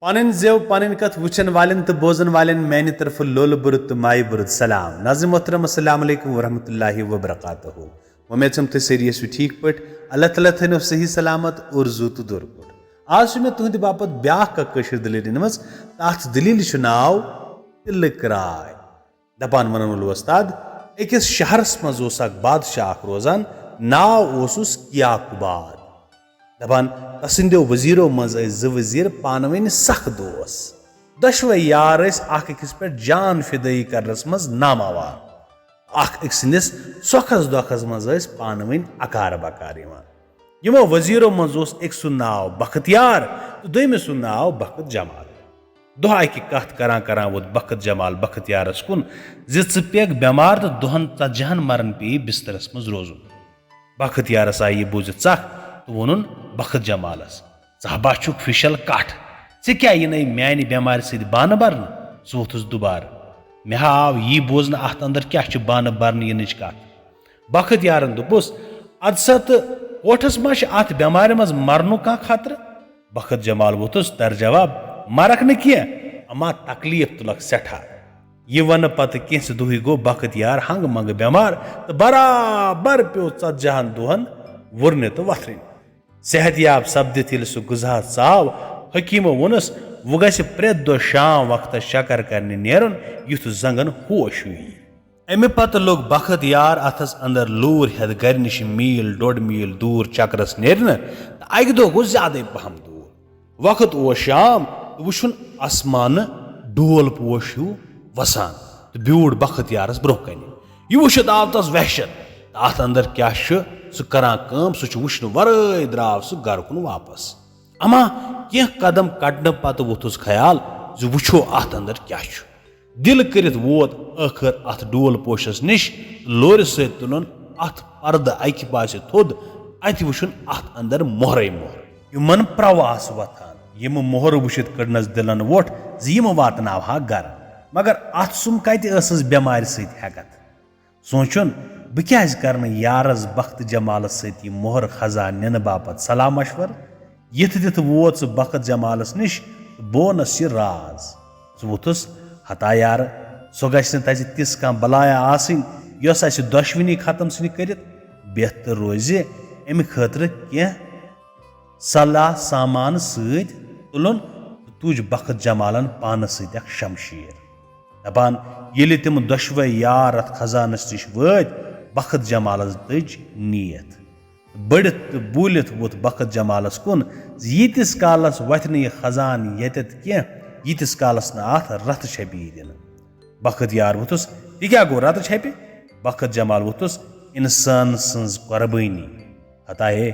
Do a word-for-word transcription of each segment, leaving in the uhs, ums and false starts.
پنٕنۍ زٮ۪و، پنٕنۍ کتھ وٕچھن والٮ۪ن تہٕ بوزن والٮ۪ن میانہِ طرفہٕ لولہٕ بُرٕ تہٕ مایہِ بُرٕ سلام۔ ناظرین محترم، السلام علیکم ورحمۃ اللہ وبرکاتہ۔ وۄمید چھم تُہۍ سٲری ٲسِو ٹھیٖک پٲٹھۍ۔ اللہ تعالیٰ تھٲینو صحیح سلامت اور زُو تہٕ دوٚر پٲٹھۍ۔ آز چھِ مےٚ تُہنٛدِ باپتھ بیٛاکھ اکھ کٲشِر دٔلیٖل أنمٕژ۔ تَتھ دٔلیٖلہِ چھُ ناو تِلہٕ کراے۔ دپان ونن وول وۄستاد، أکِس شہرس منٛز اوس اکھ بادشاہ اکھ روزان، ناو اوسُس کیاکوباد۔ دپان، تسٕنٛدیو وزیرو منٛز ٲسۍ زٕ وزیر پانہٕ ؤنۍ سخ دوس۔ دۄشوے یار ٲسۍ اکھ أکِس پٮ۪ٹھ جان فدٲیی کرنس منٛز ناماوار۔ اکھ أکۍ سٕنٛدِس سۄکھس دۄکھس منٛز ٲسۍ پانہٕ ؤنۍ اکار بکار یِوان۔ یِمو وزیرو منٛز اوس أکۍ سُنٛد ناو بختیار تہٕ دوٚیمِس سُنٛد ناو بخت جمال۔ دۄہ اکہِ کتھ کران کران ووت بخت جمال بختیارس کُن زِ ژٕ پیٚکھ بٮ۪مار تہٕ دۄہن ژتجی ہن مرن پیٚیہِ بسترس منٛز روزُن۔ بختیارس آیہِ یہِ بوٗزِتھ ژکھ تہٕ ووٚنُن بخت جمالس، "ژٕ ہبا چھُکھ فِشل کٹھ، ژےٚ کیٛاہ یِنَے میانہِ بٮ۪مارِ سۭتۍ بانہٕ برنہٕ؟" سُہ ووٚتھُس دُبارٕ۔ مےٚ ہا آو یی بوزنہٕ اتھ اندر کیٛاہ چھُ بانہٕ برنہٕ یِنٕچ کتھ۔ بخت یارن دوٚپُس، "ادٕ سا تہٕ کوٹھس ما چھِ اتھ بٮ۪مارِ منٛز مرنُک کانٛہہ خطرٕ؟" بخت جمال ووٚتھُس در جواب، "مرکھ نہٕ کینٛہہ، اما تکلیف تُلکھ سٮ۪ٹھاہ۔" یہِ ونہٕ پتہٕ کینٛژھِ دُہٕے گوٚو بخت یار ہنٛگہٕ منٛگہٕ بٮ۪مار تہٕ برابر پیوٚو ژتجی ہن دۄہن وُرنہِ تہٕ وتھرٕنۍ۔ صحت یاب سپدِتھ ییٚلہِ سُہ غذاہس ژاو، حکیمو ووٚنُس، "وۄنۍ گژھِ پرٛٮ۪تھ دۄہ شام وقتس چکر کرنہِ نیرُن، یُتھ زنگن ہوش ہیوٗ یی۔" امہِ پتہٕ لوٚگ بخت یار اتھس اندر لوٗر ہٮ۪تھ گرِ نِش میٖل ڈۄڈ میٖل دوٗر چکرس نیرنہٕ تہٕ اکہِ دۄہ گوٚو زیادے پہم دوٗر۔ وقت اوس شام تہٕ وُچھُن آسمانہٕ ڈول پوش ہیوٗ وسان تہٕ بیوٗٹھ بخت یارس برونٛہہ کنہِ۔ یہِ وُچھِتھ آو تس وحشت تہٕ اتھ اندر کیٛاہ چھُ سُہ کران کٲم، سُہ چھُ وُچھنہٕ ورٲے درٛاو سُہ گرٕ کُن واپس۔ اما کینٛہہ قدم کڑنہٕ پتہٕ ووٚتھُس خیال زِ وُچھو اتھ اندر کیٛاہ چھُ۔ دِل کٔرِتھ ووت ٲخٕر اتھ ڈول پوشس نِش تہٕ لورِ سۭتۍ تُلُن اتھ پردٕ اکہِ پاسہِ تھوٚد۔ اتہِ وُچھُن اتھ اندر مۄہرے مۄہر۔ یِمن پرو آسہٕ وۄتھان۔ یِم مۄہر وُچھِتھ کٔڑنس دِلن وۄٹھ زِ یِم واتناوہا گرٕ۔ مگر اتھ سُم کتہِ ٲسٕس بٮ۪مارِ سۭتۍ ہٮ۪کتھ؟ سونٛچُن، بہٕ کیٛازِ کرٕ نہٕ یارس بخت جمالس سۭتۍ یہِ مۄہر خزانہٕ نِنہٕ باپتھ صلاح مشورٕ؟ یِتھ دِتھ ووت سُہ بخت جمالس نِش تہٕ بونس یہِ راز۔ سُہ ووٚتھُس، ہتا یارٕ، سۄ گژھِ نہٕ تتہِ تِژھ کانٛہہ بلایا آسٕنۍ، یۄس اسہِ دۄشوٕنی ختم ژھٕنہِ کٔرِتھ۔ بہتر روزِ، امہِ خٲطرٕ کینٛہہ صلاح سامان سۭتۍ تُلُن تہٕ تُج بخت جمالن پانس سۭتۍ اکھ شمشیر۔ دپان، ییٚلہِ تِم دۄشوے یار اتھ خزانس نِش وٲتۍ، بخت جمالس دٔج نیت۔ بٔڑِتھ تہٕ بوٗلِتھ ووٚتھ بخت جمالس کُن زِ ییٖتِس کالس وتھِ نہٕ یہِ خزانہٕ ییٚتٮ۪تھ کینٛہہ، ییٖتِس کالس نہٕ اتھ رتہٕ چھپہِ یی دِنہٕ۔ بخت یار ووٚتھُس، "یہِ کیٛاہ گوٚو رتہٕ چھپہِ؟" بخت جمال ووٚتھُس، "انسان سٕنٛز قۄربٲنی۔" ہتا ہے،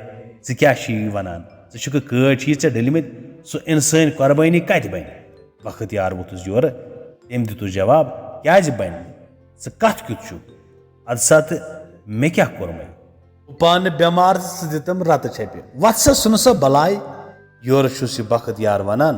ژٕ کیٛاہ چھِ یہِ ونان؟ ژٕ چھُکھٕ کٲٹھۍ ہی ژےٚ ڈٔلمٕتۍ؟ سُہ انسٲنۍ قۄربٲنی کتہِ بنہِ؟ بخت یار ووٚتھُس یورٕ۔ تٔمۍ دیُتُس جواب، "کیٛازِ بنہِ نہٕ؟ ژٕ کتھ کیُتھ چھُکھ؟ ادٕ سا تہٕ مےٚ کیٛاہ کوٚرمَے؟ بہٕ پانہٕ بٮ۪مار تہٕ ژٕ دِتم رتہٕ چھپہِ۔ وتھ سا، ژھٕنہٕ سا بلاے۔" یورٕ چھُس یہِ بخت یار ونان۔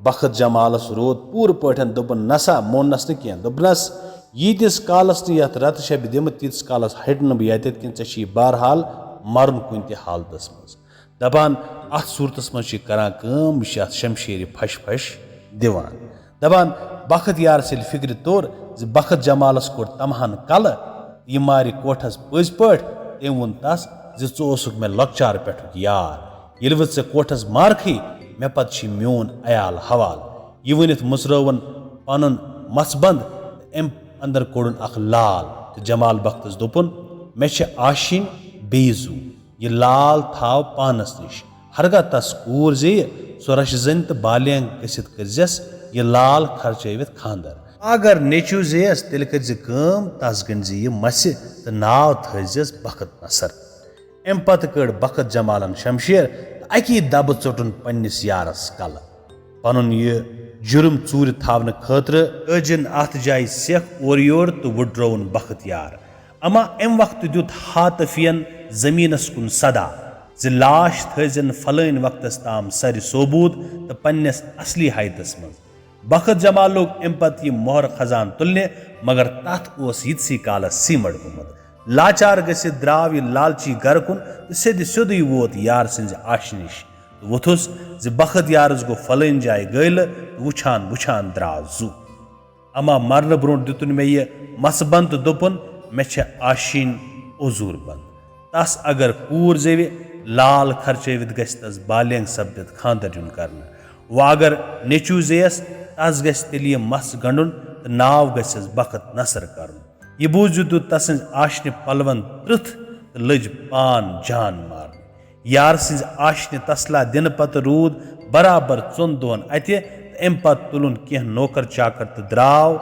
بخت جمالس روٗد پوٗرٕ پٲٹھۍ، دوٚپُن، "نسا، موننس نہٕ کینٛہہ۔" دوٚپنس، "ییٖتِس کالس نہٕ یتھ رتہٕ چھپہِ دِمہٕ، تیٖتِس کالس ہٹہٕ نہٕ بہٕ یتٮ۪تھ کِنہٕ ژےٚ چھُے بہرحال مرُن کُنہِ تہِ حالتس منٛز۔" دپان، اتھ صوٗرتس منٛز چھُ یہِ کران کٲم، یہِ چھُ اتھ شمشیرِ پھش پھش دِوان۔ دپان، بخت یارس ییٚلہِ فکرِ توٚر زِ بخت جمالس کوٚڑ تمہن کلہٕ، یہِ مارِ کوٹھس پٔزۍ پٲٹھۍ، تٔمۍ ووٚن تس زِ، "ژٕ اوسُکھ مےٚ لۄکچارٕ پٮ۪ٹھُک یار، ییٚلہِ وۄنۍ ژےٚ کوٹھس مارکھٕے، مےٚ پتہٕ چھُے میون عیال حوالہٕ۔" یہِ ؤنِتھ مُژرٲوٕن پنُن مژھ بند تہٕ أمۍ اندر کوٚڑُن اکھ لال تہٕ جمال بختس دوٚپُن، "مےٚ چھِ آشِنۍ بیٚیہِ زُو، یہِ لال تھاو پانس نِش۔ ہرگاہ تس کوٗر زیٚیہِ، سۄ رچھِ زٔنۍ تہٕ بالینغ گٔژھِتھ کٔرزٮ۪س یہِ لال خرچٲوِتھ خاندر۔ اگر نیٚچو زیٚیس، تیٚلہِ کٔرزِ کٲم، تس گٔنڈزِ یہِ مسہِ تہٕ ناو تھٲوزٮ۪س بخت نصر۔" امہِ پتہٕ کٔڑ بخت جمالن شمشیر تہٕ اکی دبہٕ ژوٚٹُن پننِس یارس کلہٕ۔ پنُن یہِ جُرم ژوٗرِ تھاونہٕ خٲطرٕ لٲجِن اتھ جایہِ سیکھ اورٕ یور تہٕ وُڈرووُن بخت یار۔ اما امہِ وقتہٕ دیُت حاطفین زمینس کُن صدا زِ، "لاش تھٲوزٮ۪ن فلٲنۍ وقتس تام سرِ صوبوٗد تہٕ پننِس اصلی حیتس منٛز۔" بخت جمال لوٚگ امہِ پتہٕ یہِ مۄہر خزانہٕ تُلنہِ، مگر تتھ اوس ییٖتسٕے کالس سیمٹ گوٚمُت۔ لاچار گٔژھِتھ درٛاو یہِ لالچی گرٕ کُن تہٕ سیٚدِ سیوٚدُے ووت یار سٕنٛزِ آشہِ نِش۔ تہٕ ووٚتھُس زِ بخت یارس گوٚو فلٲنۍ جایہِ گٲلہٕ، تہٕ وٕچھان وٕچھان درٛاو زُو۔ اما مرنہٕ برونٛٹھ دِتُن مےٚ یہِ مژھِ بنٛد تہٕ دوٚپُن، مےٚ چھےٚ آشینۍ اوزوٗر بنٛد۔ تس اگر کوٗر زیوِ، لال خرچٲوِتھ گژھِ تس بالینگ سپدِتھ خانٛدر یُن کرنہٕ۔ وۄنۍ اگر نیٚچوٗ زیس، تس گژھِ تیٚلہِ یہِ مژھ گنٛڈُن تہٕ ناو گژھٮ۪س بخت نصر کرُن۔ یہِ بوٗزِتھ دیُت تسٕنٛزِ آشنہِ پلون ترٕتھ تہٕ لٔج پان جان مارنہِ۔ یار سٕنٛزِ آشنہِ تسلا دِنہٕ پتہٕ روٗد برابر ژۄن دۄہن اتہِ، تہٕ امہِ پتہٕ تُلُن کینٛہہ نوکر چاکر تہٕ درٛاو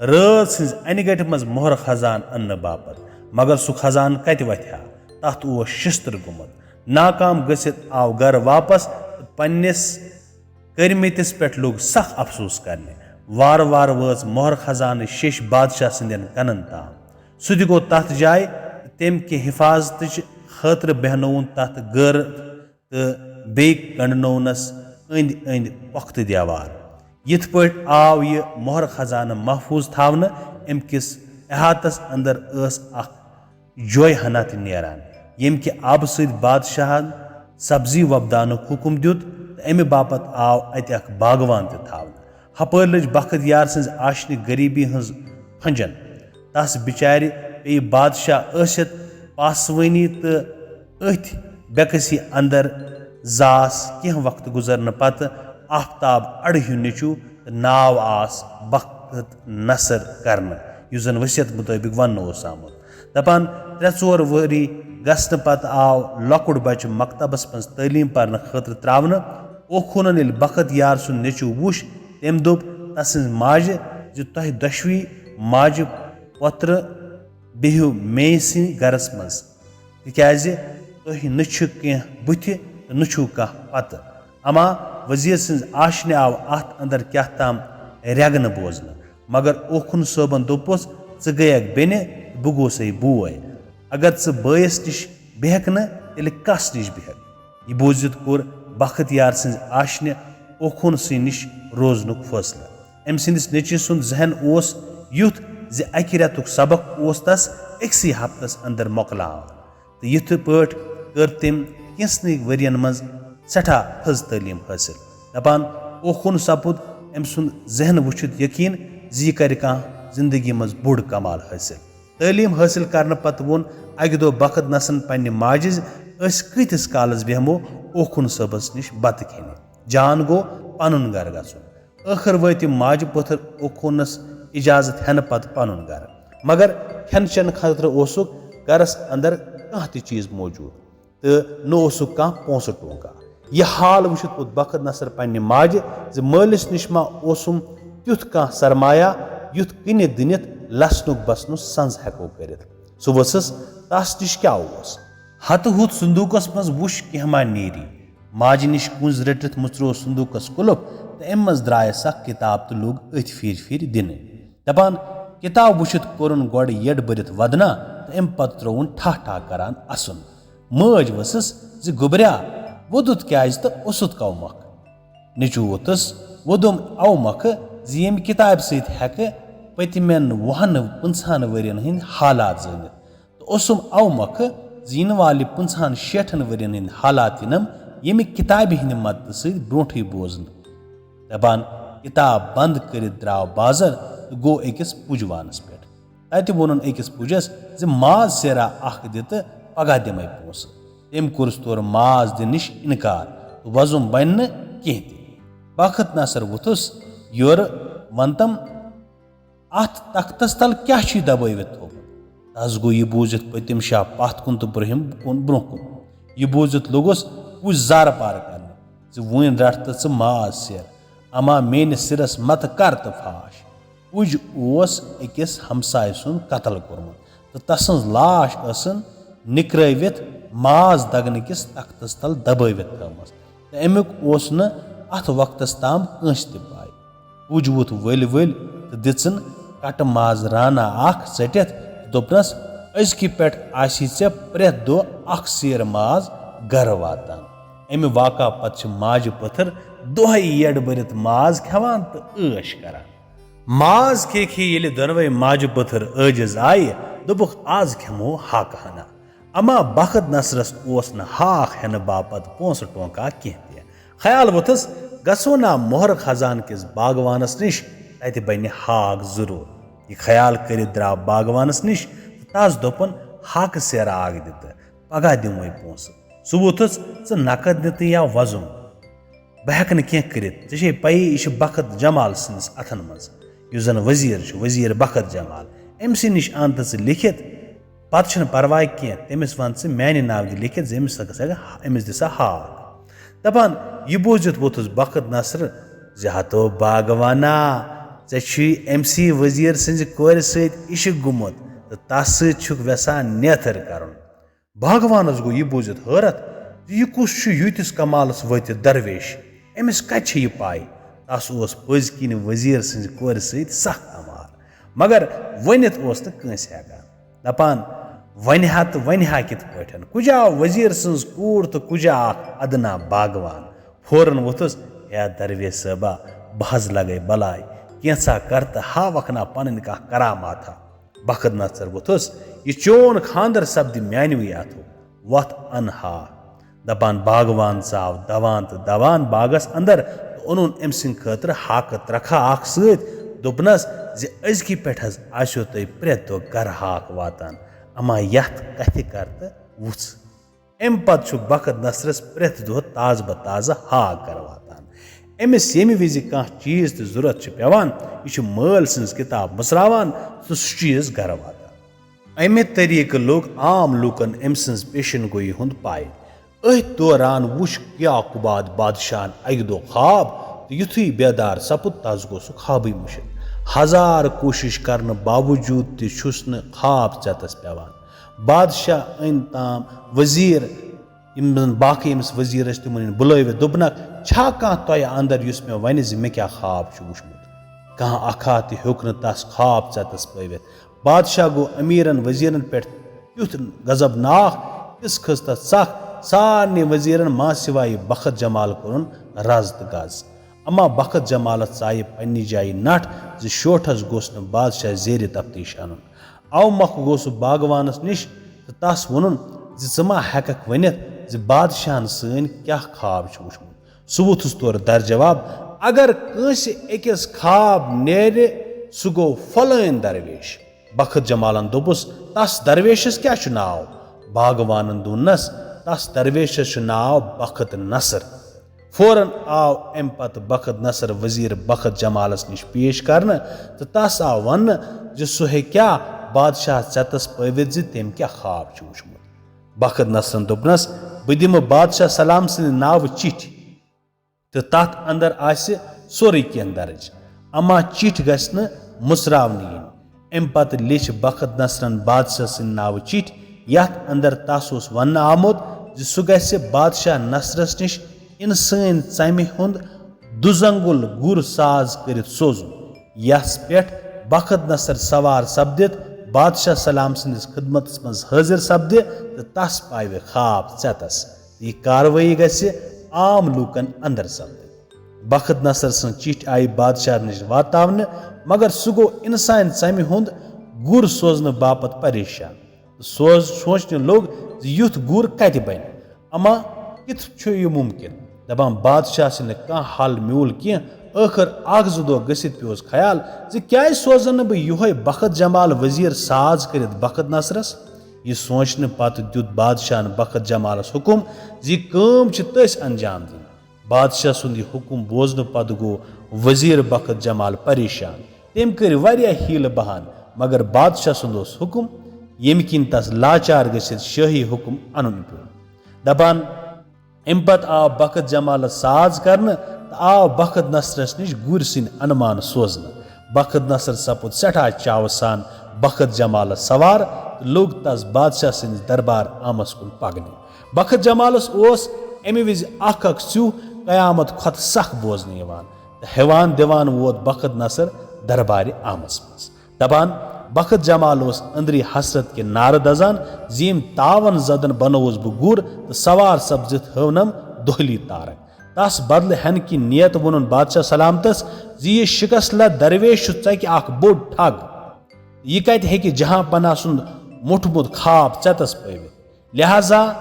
رٲژ ہٕنٛزِ انہِ گٹہِ منٛز مۄہر خزان اننہٕ باپتھ۔ مگر سُہ خزان کتہِ وتھِ ہا؟ تتھ اوس شستٕر گوٚمُت۔ ناکام گٔژھِتھ آو گرٕ واپس تہٕ پننِس کٔرمٕتِس پٮ۪ٹھ لوٚگ سخ افسوس کرنہِ۔ وارٕ وارٕ وٲژ مۄہر خزانٕچ شیٚش بادشاہ سٕنٛدٮ۪ن کنن تام۔ سُہ تہِ گوٚو تتھ جایہِ تہٕ تٔمۍ کہِ حفاظتٕچ خٲطرٕ بیہنووُن تتھ گٲرٕ تہٕ بیٚیہِ گنڈنوونس أنٛدۍ أنٛدۍ پۄختہٕ دیوار۔ یِتھ پٲٹھۍ آو یہِ مۄہر خزانہٕ محفوظ تھاونہٕ، امہِ کِس احاطس اندر ٲس اکھ جوے ہنا تہِ نیران، ییٚمہِ کہِ آبہٕ سۭتۍ بادشاہن سبزی وۄپداونُک حُکم دیُت، تہٕ امہِ باپتھ آو اتہِ اکھ باغوان تہِ تھاونہٕ۔ ہپٲرۍ لٔج بخت یار سٕنٛزِ آشنہِ غریبی ہٕنٛز پھنجن۔ تس بِچارِ پیٚیہِ بادشاہ ٲسِتھ پاسوٲنی، تہٕ أتھۍ بےٚکسی اندر زاس کینٛہہ وقت گُزرنہٕ پتہٕ آفتاب اڑٕ ہیوٗ نیٚچوٗ، تہٕ ناو آس بخت نصر کرنہٕ، یُس زن وصیت مطٲبق وننہٕ اوس آمُت۔ دپان، ترٛےٚ ژور ؤری گژھنہٕ پتہٕ آو لۄکُٹ بچہٕ مکتبس منٛز تعلیٖم پرنہٕ خٲطرٕ ترٛاونہٕ۔ اوکھوٗنن ییٚلہِ بخت یار سُنٛد نیٚچوٗ وُچھ، تٔمۍ دوٚپ تسٕنٛز ماجہِ زِ تۄہہِ دۄشوٕے ماجہِ پۄترٕ بِہِو مے سٕنٛدِ گرس منٛز، تِکیازِ تُہۍ نہٕ چھِ کینٛہہ بُتھِ تہٕ نہٕ چھُو کانٛہہ پتہٕ۔ اما وزیر سٕنٛز آشنہِ آو اتھ اندر کیٛاہ تام ریگنہٕ بوزنہٕ، مگر اوکھُن صٲبن دوٚپُس، ژٕ گٔیکھ بیٚنہِ تہٕ بہٕ گوسے بوے۔ اگر ژٕ بٲیِس نِش بیہکھ نہٕ، تیٚلہِ کس نِش بیہکھ؟ یہِ بوٗزِتھ کوٚر بخت یار سٕنٛزِ آشنہِ اوکھُن سٕے نِش روزنُک فٲصلہٕ۔ أمۍ سٕنٛدِس نیٚچوۍ سُنٛد ذہن اوس یُتھ زِ اکہِ رٮ۪تُک سبق اوس تس أکسٕے ہفتس اندر مۄکلاوان۔ تہٕ یِتھ پٲٹھۍ کٔر تٔمۍ کینٛژنٕے ؤرین منٛز سٮ۪ٹھاہ تھٔز تعلیٖم حٲصِل۔ دپان، اوکُن سپُد أمۍ سُنٛد ذہن وٕچھِتھ یقیٖن زِ یہِ کرِ کانٛہہ زندگی منٛز بوٚڑ کمال حٲصِل۔ تعلیٖم حٲصِل کرنہٕ پتہٕ ووٚن اکہِ دۄہ بخت نسن پننہِ ماجہِ زِ، أسۍ کۭتِس کالس بیہمو اوکُن صٲبس نِش بتہٕ کھیٚنہِ؟ جان گوٚو پنُن گرٕ گژھُن۔ ٲخٕر وٲتۍ تِم ماجہِ پوٚتھر اوکونس اجازت ہٮ۪نہٕ پتہٕ پنُن گرٕ۔ مگر کھٮ۪ن چٮ۪ن خٲطرٕ اوسُکھ گرس اندر کانٛہہ تہِ چیز موجود تہٕ نہ اوسُکھ کانٛہہ پونسہٕ ٹونکا۔ یہِ حال وٕچھِتھ ووٚتھ بخت نصر پننہِ ماجہِ زِ مٲلِس نِش ما اوسُم تیُتھ کانٛہہ سرمایہ یُتھ کٕنہِ دٕنِتھ لسنُک بسنُک سنز ہٮ۪کو کٔرِتھ۔ سُہ ؤژھٕس تس نِش کیٛاہ اوس۔ ہتہٕ ہُتھ صندوقس منٛز وُچھ کینٛہہ ما نیری۔ ماجہِ نِش کُنز رٔٹِتھ مُژروو صندوقس قُلف تہٕ امہِ منٛز درٛایس اکھ کِتاب تہٕ لوٚگ أتھۍ پھِرِ پھِرِ دِنہٕ۔ دپان، کِتاب وُچھِتھ کوٚرُن گۄڈٕ یٔڈ بٔرِتھ ودنا تہٕ امہِ پتہٕ ترٛووُن ٹھاہ ٹھاہ کران اسُن۔ مٲج ؤژھٕس زِ، گوٚبریا، ووٚدُتھ کیازِ تہٕ اوسُتھ کمکھ؟ نیٚچوٗ ووٚتھُس، ووٚدُم امہِ مۄکھٕ زِ ییٚمہِ کِتابہِ سۭتۍ ہٮ۪کہٕ پٔتمٮ۪ن وُہن پٕنٛژٕہن ؤرین ہٕنٛدۍ حالات زٲنِتھ۔ تہٕ اوسُم امہِ مۄکھٕ زِ یِنہٕ والہِ پٕنٛژٕہن شیٹھن ؤرین ہٕنٛدۍ حالات یِنم ییٚمہِ کِتابہِ ہٕنٛدِ مدتہٕ سۭتۍ برونٹھٕے بوزنہٕ۔ دپان، کِتاب بند کٔرِتھ درٛاو بازر تہٕ گوٚو أکِس پُجوانس پٮ۪ٹھ۔ تتہِ ووٚنُن أکِس پُجس زِ ماز سیرا اکھ دِ تہٕ پگاہ دِمے پونسہٕ۔ تٔمۍ کوٚرُس تورٕ ماز دِنہٕ نِش انکار تہٕ وۄزُم بنہِ نہٕ کینٛہہ تہِ۔ بخت نصر ووٚتھُس یورٕ، ونتم، اتھ تختس تل کیٛاہ چھُے دبٲوِتھ تھوٚومُت؟ تس گوٚو یہِ بوٗزِتھ پٔتِم شاہ پتھ کُن تہٕ برٛونٛہِم کُن برٛونٛہہ کُن۔ یہِ بوٗزِتھ لوٚگُس پُج زارٕ پارٕ کرنہِ زِ وُنۍ رٹھ تہٕ ژٕ ماز سیر، اما میٲنِس سِرس متہٕ کر تہٕ فاش۔ پُج اوس أکِس ہمسایہِ سُنٛد قتل کوٚرمُت تہٕ تسٕنٛز لاش ٲسٕن نِکرٲوِتھ ماز دگنہٕ کِس تختس تل دبٲوِتھ تھٲومٕژ تہٕ امیُک اوس نہٕ اتھ وقتس تام کٲنٛسہِ تہِ پاے۔ پُج ووٚتھ ؤلۍ ؤلۍ تہٕ دِژٕن کٹہٕ ماز رانہ اکھ ژٔٹِتھ تہٕ دوٚپنس، أزکہِ پٮ۪ٹھ آسی ژےٚ پرٛٮ۪تھ دۄہ اکھ سیر ماز گرٕ واتان۔ امہِ واقعہ پتہٕ چھِ ماجہِ پٔتھٕر دۄہے یٔڈ بٔرِتھ ماز کھٮ۪وان تہٕ عٲش کران۔ ماز کھے کھے ییٚلہِ دۄنوَے ماجہِ پٔتھٕر عٲجِز آیہِ، دوٚپُکھ، از کھٮ۪مو ہاکہٕ ہنا۔ اما بخت نصرس اوس نہٕ ہاکھ ہٮ۪نہٕ باپتھ پونٛسہٕ ٹونکا کینٛہہ تہِ۔ خیال ووٚتھُس، گژھو نا مۄہر خزان کِس باغوانس نِش، تتہِ بنہِ ہاکھ ضروٗر۔ یہِ خیال کٔرِتھ درٛاو باغوانس نِش تہٕ تس دوٚپُن، ہاکہٕ سیرا اکھ دِ تہٕ پگاہ دِموے پونٛسہٕ۔ سُہ ووٚتھُس، ژٕ نقد نِتہٕ یا وۄزُم؟ بہٕ ہٮ۪کہٕ نہٕ کینٛہہ کٔرِتھ، ژےٚ چھے پَیی یہِ چھِ بخت جمال سٕنٛدِس اَتھَن منٛز، یُس زَن ؤزیٖر چھُ، ؤزیٖر بخت جمال۔ أمۍ سٕے نِش اَن تہٕ ژٕ لیکھِتھ، پَتہٕ چھُنہٕ پَرواے کینٛہہ، تٔمِس وَن ژٕ میٛانہِ ناوٕ یہِ لیکھِتھ زِ أمِس سا گژھِ، أمِس دِ سا ہاکھ۔ دَپان، یہِ بوٗزِتھ ووٚتھُس بخت نصر زِ ہتو باغوانا، ژےٚ چھُے أمۍ سٕے ؤزیٖر سٕنٛزِ کورِ سۭتۍ عشق گوٚمُت تہٕ تَس سۭتۍ چھُکھ وٮ۪ژھان نیتھٕر کَرُن۔ باغوانس گوٚو یہِ بوٗزِتھ حٲرتھ زِ یہِ کُس چھُ ییٖتِس کمالس وٲتِتھ درویش؟ أمِس کتہِ چھےٚ یہِ پاے؟ تس اوس پٔزۍ کِنۍ وزیر سٕنزِ کورِ سۭتۍ سخ تمار، مگر ؤنِتھ اوس نہٕ کٲنسہِ ہٮ۪کان۔ دپان، ونہِ ہا تہٕ ونہِ ہا کِتھ پٲٹھۍ؟ کُجا وزیر سٕنز کوٗر تہٕ کُجا اکھ ادنا باغوان؟ فوراً ووٚتھُس، ہے درویش صٲبا، بہٕ حض لگے بلاے، کینژھا کر تہٕ ہاوکھ نا پنٕنۍ کانہہ کراماتھا۔ بخت نصر ووٚتھُس، یہِ چون خاندر سپدِ میانوٕے اتھو، وۄتھ انہا۔ دپان باغوان ژاو دوان تہٕ دوان باغس اندر تہٕ اوٚنُن أمۍ سٕنٛدِ خٲطرٕ ہاکہٕ ترکھا اکھ سۭتۍ۔ دوٚپنس زِ أزکہِ پٮ۪ٹھ حض آسیو تۄہہِ پرٛٮ۪تھ دۄہ گرٕ ہاکھ واتان، اما یتھ کتھِ کر تہٕ وُژھ۔ امہِ پتہٕ چھُ بخت نصرس پرٛٮ۪تھ دۄہ تازٕ بہ تازٕ ہاکھ گرٕ واتان۔ أمِس ییٚمہِ وِزِ کانٛہہ چیٖز تہِ ضروٗرت چھُ پٮ۪وان، یہِ چھُ مٲلۍ سٕنٛز کِتاب مٕژراوان تہٕ سُہ چیٖز گرٕ واتان۔ امہِ طریٖقہٕ لوٚگ عام لوٗکن أمۍ سٕنٛز پیشن گویی ہُنٛد پاے۔ أتھۍ دوران وُچھ کیاقوباد بادشاہن اکہِ دۄہ خواب تہٕ یُتھُے بیدار سپُد، تس گوٚو سُہ خوابٕے مٔشِتھ۔ ہزار کوٗشش کرنہٕ باوجوٗد تہِ چھُس نہٕ خواب ژٮ۪تس پٮ۪وان۔ بادشاہ أنۍ تام وزیر، یِم زن باقٕے أمِس وزیر ٲسۍ، تِمن أنۍ بُلٲوِتھ۔ دوٚپنکھ، چھا کانٛہہ تۄہہِ اندر یُس مےٚ ونہِ زِ مےٚ کیٛاہ خواب چھُ وُچھمُت؟ کانٛہہ اکھا تہِ ہیوٚک نہٕ تس خواب ژٮ۪تس پٲوِتھ۔ بادشاہ گوٚو امیرن وزیرن پٮ۪ٹھ تیُتھ غضبناک، تِژھ کھٔژ تس ژکھ۔ سارنٕے وزیرن ما سوائے بخت جمال کوٚرُن رز تہٕ گز۔ اما بخت جمالس ژایہِ پننہِ جایہِ نٹھ زِ شوٹھس گوٚژھ نہٕ بادشاہ زیرِ تفتیش انُن۔ او مۄکھٕ گوٚو سُہ باغوانس نِش تہٕ تس ووٚنُن زِ ژٕ ما ہٮ۪ککھ ؤنِتھ زِ بادشاہن سٲنۍ کیٛاہ خواب چھُ وُچھمُت؟ سُہ ووٚتھُس تورٕ در جواب، اگر کٲنٛسہِ أکِس خواب نیرِ، سُہ گوٚو فلٲنۍ درویش۔ بخت جمالن دوٚپُس، تس درویشس کیٛاہ چھُ ناو؟ باغوانن دوٚننس، تس درویشس چھُ ناو بخت نصر۔ فوراً آو امہِ پتہٕ بخت نصر وزیر بخت جمالس نِش پیش کرنہٕ تہٕ تس آو وننہٕ زِ سُہ ہیٚکیٛاہ بادشاہ ژٮ۪تس پٲوِتھ زِ تٔمۍ کیٛاہ خواب چھُ وُچھمُت۔ بخت نصرن دوٚپنس، بہٕ دِمہٕ بادشاہ سلام سٕنٛدِ ناوٕ چِٹھۍ تہٕ تتھ اندر آسہِ سورُے کینٛہہ درج، اما چِٹھۍ گژھِ نہٕ مُژراونہٕ یِنۍ۔ امہِ پتہٕ لیچھ بخت نصرن بادشاہ سٕنٛدِ ناوٕ چِٹھۍ، یتھ اندر تس اوس وننہٕ آمُت زِ سُہ گژھِ بادشاہ نصرس نِش انسٲنۍ ژمہِ ہُنٛد دُزنگُل گُر ساز کٔرِتھ سوزُن، یس پٮ۪ٹھ بخت نصر سوار سپدِتھ بادشاہ سلام سٕنٛدِس خدمتس منٛز حٲضِر سپدِ تہٕ تس پاوِ خواب ژٮ۪تس۔ یہِ کاروٲیی گژھِ عام لوٗکن اندر سپدٕنۍ۔ بخت نصر سٕنٛز چِٹھۍ آیہِ بادشاہ نِش واتناونہٕ، مگر سُہ گوٚو انسانہِ ژمہِ ہُنٛد گُر سوزنہٕ باپتھ پریشان۔ سوز سونٛچنہِ لوٚگ زِ یُتھ گُر کتہِ بنہِ؟ اما کِتھ چھُ یہِ مُمکِن؟ دپان، بادشاہ سٕنٛدِ کانٛہہ حل میوٗل کینٛہہ۔ ٲخٕر اکھ زٕ دۄہ گٔژھِتھ پیوس خیال زِ کیازِ سوزن نہٕ بہٕ یِہوے بخت جمال وزیر ساز کٔرِتھ بخت نصرس؟ یہِ سونٛچنہٕ پتہٕ دیُت بادشاہن بخت جمالس حُکم زِ یہِ کٲم چھِ تٔسۍ انجام دِنۍ۔ بادشاہ سُنٛد یہِ حُکم بوزنہٕ پتہٕ گوٚو وزیر بخت جمال پریشان۔ تٔمۍ کٔرۍ واریاہ حیلہٕ بہانہٕ، مگر بادشاہ سُنٛد اوس حُکم، ییٚمہِ کِنۍ تس لاچار گٔژھِتھ شٲہی حُکم انُن پیوٚو۔ دپان، امہِ پتہٕ آو بخت جمالس ساز کرنہٕ تہٕ آو بخت نصرس نِش گُرۍ سٕنٛدۍ انمان سوزنہٕ۔ بخت نصر سپُد سٮ۪ٹھاہ چاوٕ سان بخت جمالس سوار تہٕ لوٚگ تس بادشاہ سٕنٛدِس دربار عامس کُن پکنہِ۔ بخت جمالس اوس امہِ وِزِ اکھ اکھ سیوٗ قیامت کھۄتہٕ سخ بوزنہٕ یِوان تہٕ ہٮ۪وان دِوان ووت بخت نصر دربارِ عامس منٛز۔ دپان، بخت جمال اوس أنٛدری حسرت کہِ نارٕ دزان زِ ییٚمۍ تاون زدن بنووُس بہٕ گُر تہٕ سوار سپزِتھ ہٲونم دۄہلی تارک۔ تس بدلہٕ ہٮ۪نہٕ کِنۍ نیت ووٚنُن بادشاہ سلامتس زِ یہِ شکست لد درویش چھُ ژکہِ اکھ بوٚڑ ٹھگ۔ یہِ کتہِ ہیٚکہِ جہاں پناہ سُنٛد موٚٹھمُت خواب ژٮ۪تس پٲوِتھ؟ لہذا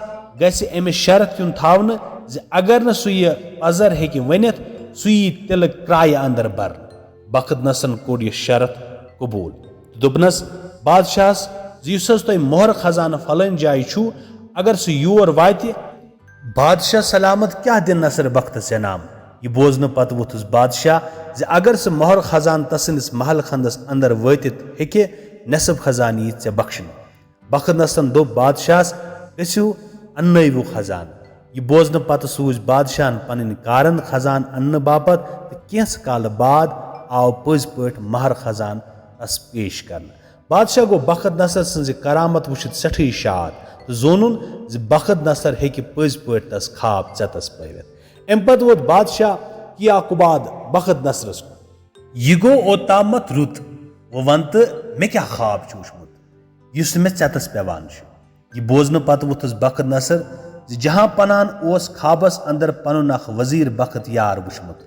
گژھِ أمِس شرط یُن تھاونہٕ زِ اگر نہٕ سُہ یہِ پزر ہیٚکہِ ؤنِتھ، سُہ یی تِلہٕ کرایہِ اندر برنہٕ۔ بخت نصرن کوٚر یہِ شرط قبول تہٕ دوٚپنس بادشاہس زِ یُس حظ تۄہہِ مۄہر خزانہٕ فلٲنۍ جایہِ چھُو، اگر سُہ یور واتہِ، بادشاہ سلامت کیٛاہ دِن نصر بختس انعام؟ یہِ بوزنہٕ پتہٕ ووٚتھُس بادشاہ زِ اگر سُہ مۄہر خزانہٕ تسٕنٛدِس محل خندس اندر وٲتِتھ ہیٚکہِ، نصف خزانہٕ یی ژےٚ بخشنہٕ۔ بخت نصرن دوٚپ بادشاہس، گٔژھِو، اننٲوِو خزانہٕ۔ یہِ بوزنہٕ پتہٕ سوٗزۍ بادشاہن پنٕنۍ کارن خزانہٕ اننہٕ باپتھ، تہٕ کینٛژھ کالہٕ بعد آو پٔزۍ پٲٹھۍ مۄہر خزانہٕ تس پیش کرنہٕ۔ بادشاہ گوٚو بخت نصر سٕنٛزِ کرامت وٕچھِتھ سٮ۪ٹھٕے شاد تہٕ زونُن زِ بخت نصر ہیٚکہِ پٔزۍ پٲٹھۍ تس خواب ژٮ۪تس پٲوِتھ۔ امہِ پتہٕ ووت بادشاہ کیا کُباد بخت نصرس کُن۔ یہِ گوٚو اوٚتامتھ رُت، وۄنۍ وَن تہٕ مےٚ کیٛاہ خواب چھُ وُچھمُت، یُس نہٕ مےٚ ژٮ۪تس پٮ۪وان چھُ؟ یہِ بوزنہٕ پتہٕ ووٚتھُس بخت نصر زِ جہاں پناہن اوس خوابس اندر پنُن اکھ وزیر بخت یار وُچھمُت،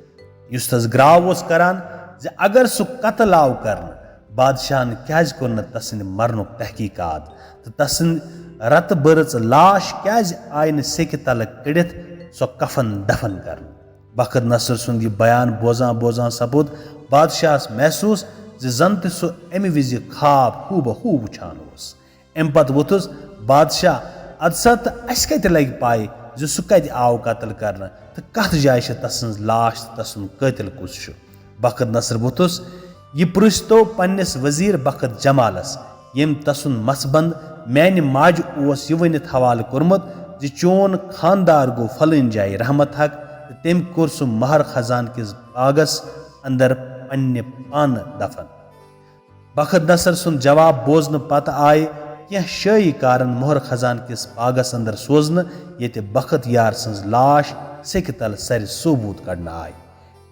یُس تس گراو اوس کران زِ اگر سُہ قتل آو کرنہٕ، بادشاہن کیازِ کوٚر نہٕ تسٕنٛدِ مرنُک تحقیقات تہٕ تسٕنٛدِ رتہٕ بٔرٕژ لاش کیازِ آیہِ نہٕ سیٚکہِ تلہٕ کٔڑِتھ سۄ کفن دفن کرنہٕ؟ بخت نصر سُنٛد یہِ بیان بوزان بوزان سپُد بادشاہس محسوس زِ زن تہِ سُہ امہِ وِزِ خواب ہوٗ بہ ہوٗ وُچھان اوس۔ امہِ پتہٕ ووٚتھُس بادشاہ، ادٕ سا تہٕ اسہِ کتہِ لگہِ پاے زِ سُہ کتہِ آو قتل کرنہٕ تہٕ کتھ جایہِ چھِ تسٕنٛز لاش تہٕ تسُنٛد قٲتل کُس چھُ؟ بخت نصر ووٚتھُس، یہِ پرٛژھۍ تو پننِس وزیر بخت جمالس، ییٚمۍ تسُنٛد مژھ بنٛد میانہِ ماجہِ اوس یہِ ؤنِتھ حوالہٕ کوٚرمُت زِ چون خاندار گوٚو فلٲنۍ جایہِ رحمت حق تہٕ تٔمۍ کوٚر سُہ مہر خزان کِس باغس اندر پننہِ پانہٕ دفن۔ بخت نصر سُنٛد جواب بوزنہٕ پتہٕ آیہِ کینٛہہ شٲہی کارن مہر خزان کِس باغس اندر سوزنہٕ، ییٚتہِ بخت یار سٕنٛز لاش سیٚکہِ تل سرِ ثوبوت کڑنہٕ آیہِ۔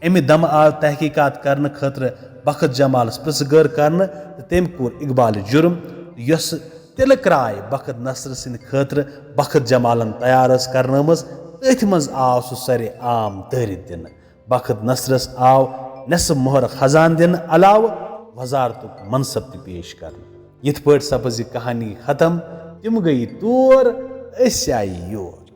امہِ دمہٕ آو تحقیقات کرنہٕ خٲطرٕ بخت جمالس پرژھ گٲر کرنہٕ تہٕ تٔمۍ کوٚر اقبالہِ جُرم، یۄس تِلہٕ کراے بخت نصر سٕنٛدِ خٲطرٕ بخت جمالن تیار ٲس کرنٲومٕژ، تٔتھۍ منٛز آو سُہ سرِ عام دٲرِتھ دِنہٕ۔ بخت نصرس آو نصف مہر خزان دِنہٕ علاوٕ وزارتُک منصب تہِ پیش کرنہٕ۔ یِتھ پٲٹھۍ سپٕز یہِ کہانی ختم۔ تِم گٔیہِ تور، أسۍ آیہِ یور۔